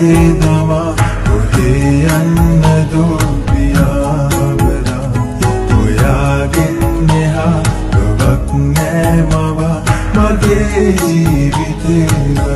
ජීවිතේ දමා කොහේ යන්නද පියාඹලා. ඔයාගෙන් එහා ලොවක් නෑ මවා මගේ ජීවිතේ.